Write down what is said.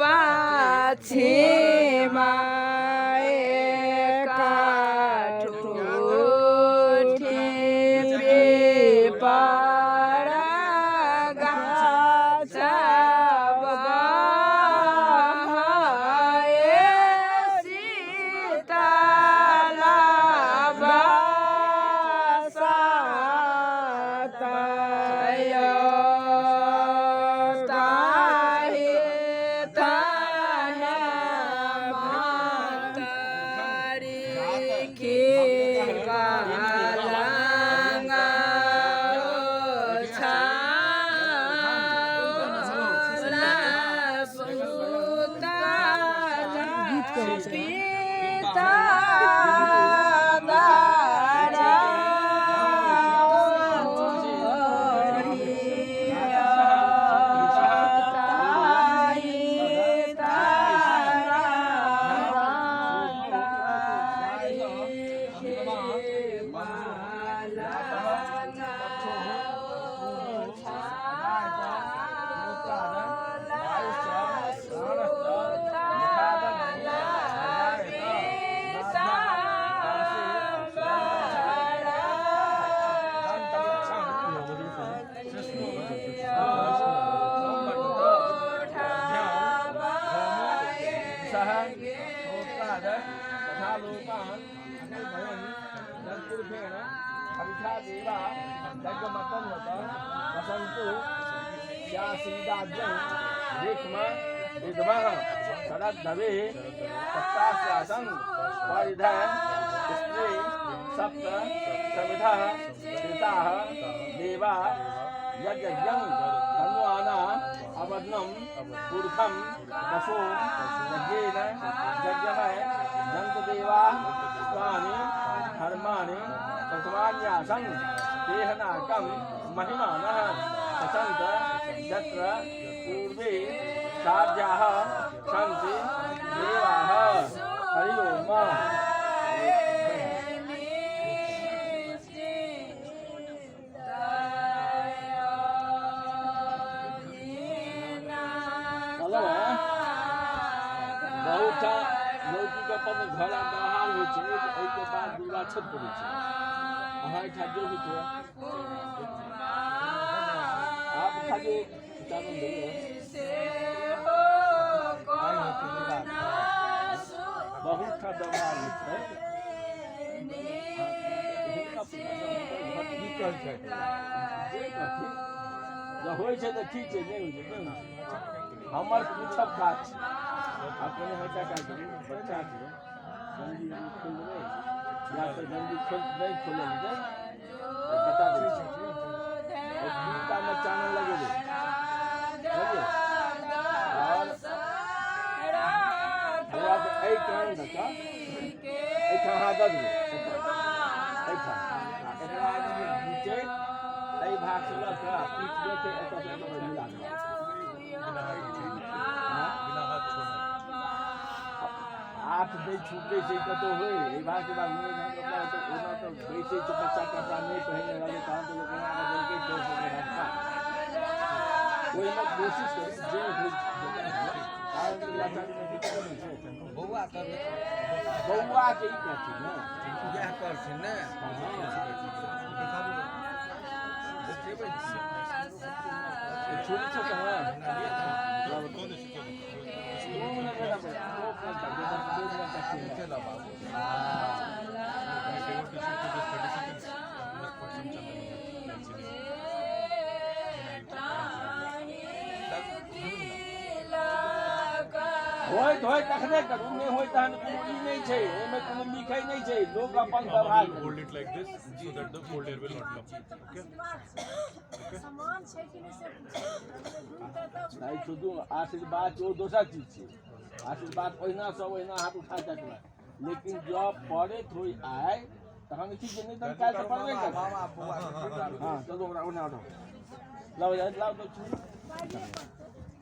पछिमा काठुठी पीपर गाछ बहए शीतला बसात ताहि तन मंतरी के पलंग ओछाओला सुतल पिता दारा ताहि तारा देवा यज्ञं तन्वाना अवदनं पुरुषं पशु यज्ञेन यज्ञमय दन्तदेवा स्वानि धर्माणि प्रथमान्यासं तेहनाकं महिमानः ससन्त यत्र पूर्वे साध्याः सन्ति देवाः। हरि ओम। कहलहुँ हेँ, बहुत ठाम लौकीके अपन घर आ व्यवहार होइ छै जे एहिके बाद दुर्गा छठि पड़ै छै। अहाँ एहिठाम जे होइत हुए आब खाली चानन देबै। बहुत ठाम व्यवहार होइ छै। हुनका की कहै छथि जे कहथिन, जँ होइ छै तऽ ठीक छै, नहि होइ छै नहि होइ छै। हमर पूछब काज छै। आब कनि हल्का काज करू, बच्चा छै, गंजी खोलि देबै या तऽ गंजी खोल नहि खोलल जेतै तऽ बता दै छी। ओहि फीतामे चानन लगेबै, बुझलियै? आओर बौआके एहि कान दऽ कऽ एहिठाम अहाँ दऽ देबै, एहिठाम, आ एकरा आगू जे घीचैत एहि भागसँ लऽ कऽ आ पीठ जे छै एतऽसँ एतऽ मिला देबै। हाथ दै छूटै छै कतहु होइ एहि भागके बाद घुमै छै कपड़ा तऽ ओना तऽ बैसै छै बच्चा, कपड़ा नहि पहिने रहलै तहन तऽ लोक एना कऽ देलकै चोर सबके धक्का। ओहिमे कोशिश करू जे होइ कारण कि बच्चाके दिक्कत नहि छै। बौआ करबै। बौआके ई कहथिन ने। इएह करथिन ने। देखेबै। छुरी छै कहाँ? दू मिनट बेटा, 2 मिनट, 2 मिनट। चलो बाबू। My favorite t-shirt is just 30 seconds. Just put some chandan on it. LCD. होइत होय तखने करू, नहि होय तहन कोनो ई नहि छै, ओहिमे कोनो लिखै नहि छै, लोक अपन व्यवहार Now hold it like this so that the cold air will not come. Okay? सामान छै कि नहि से पूछै। नहि छोड़ू, आशीर्वाद ओ दोसर चीज छै। आशीर्वाद ओहिना सब ओहिना हाथ उठा सकलै, लेकिन जँ पड़ैत होइ आइ तहन ठीक छै, नहि तहन काल्हि तऽ पड़बे करतै। मामा बौआ। हँ, चलू, ओकरा ओना उठाउ, लाउ, लाउ तऽ छुरी।